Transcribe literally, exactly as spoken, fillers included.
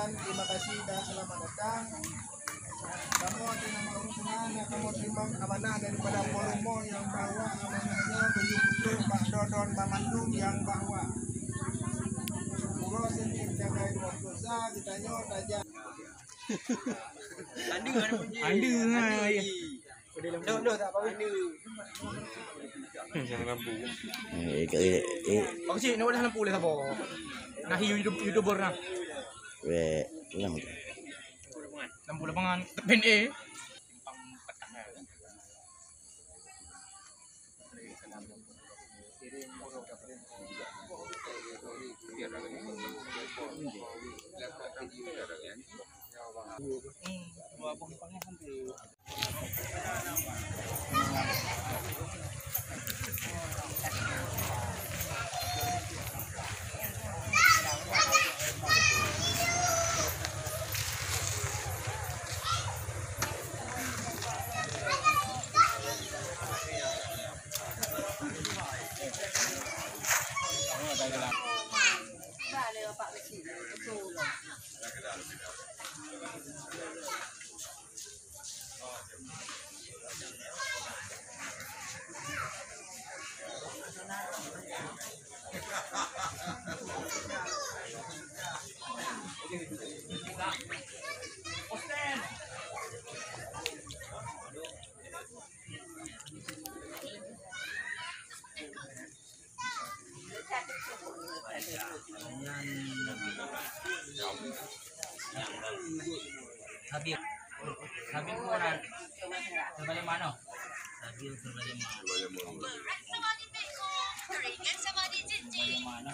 Terima kasih dan selamat datang. Kamoe ateueh nama Ureueng Sungai, kamoe teurimong amanah daripada Puang Rumoh nyang bahwa amanah nyoe geuyue putôh bak dodon banmandum nyang bahwa uroe Senin tanggai dua puluh sa geutanyoe tajak. Ande, ande, ande, hai. Dah, dah, tak apa. Jangan lampu. Eh, eh, eh. Aku sih nak dah lampu leh sabar. Nah, you-, YouTuber nah. Weh, ulang tu. Lampu lapangan, P N A. Habib. Habib Muhammad. Terbalik mana? Habib terbalik mana? Terbalik mana?